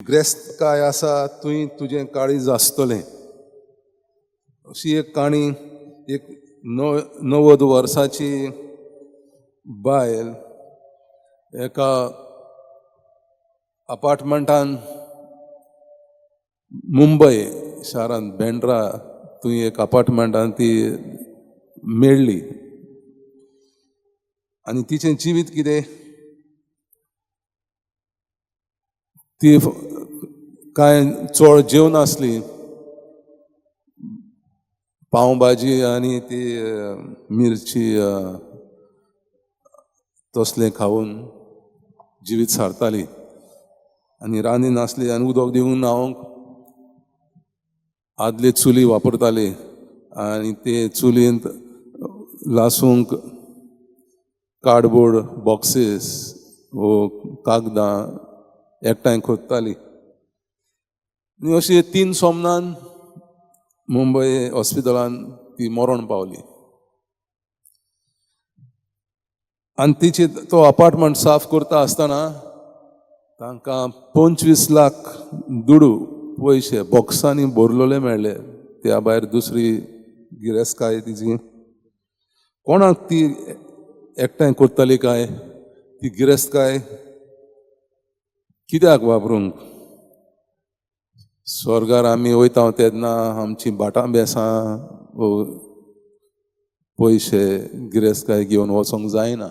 ग्रेस्तकाय आसा थंय तुजें काळीज आसतलें. अशी एक काणी, एक 90 वर्साची बायल एका अपार्टमेंटान मुंबय शारांत बेंड्रा थंय एक अपार्टमेंटान ती मेळ्ळी. आनी तिचें जिवीत कितें, ती कांय चड जेवन आसली, पाव भाजी आनी ती मिरची तसलें खावन जिवीत सारताली. आनी रांदी नासली आनी उदक दिवन न्हावंक आदली चुली वापरताली आनी ते चुलींत लासूंक कार्डबोर्ड बॉक्सीस वो कागदां एकठांय कोत्ताली. आनी अशी 3 सोमनान मुंबय हॉस्पिटलान ती मरण पावली. आनी तिची तो अपार्टमेंट साफ करता आसतना तांकां 25 लाख दुडू पयशे बॉक्सांनी भरलेले मेळ्ळे. त्या भायर दुसरी गिरेस्तकाय तिची कोणाक ती एकठांय करताली काय, ती गिरेस्तकाय कित्याक वापरूंक. स्वर्गार आमी वयता तेन्ना आमची भाटां बेसां पयशे गिरेस्तकाय घेवन वचोंक जायना.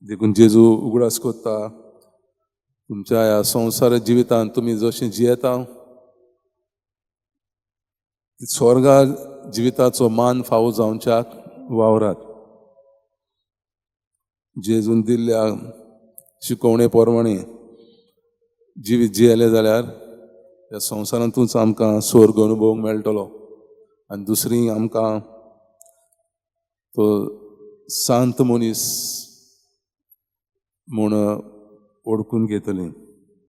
देखून जेजू उगडास कोत्ता, तुमच्या ह्या संवसार जिवितांत तुमी जशें जियेता स्वर्गार जिविताचो मान फावो जावच्याक वावरात. जेजून दिल्ल्या शिकोवणे प्रमाणे जिवीत जियेलें जाल्यार ह्या संवसारांतूच आमकां स्वर्ग अनुभवूंक मेळटलो. आनी दुसरी आमकां तो शांत मनीस म्हूण ओळखून घेतली.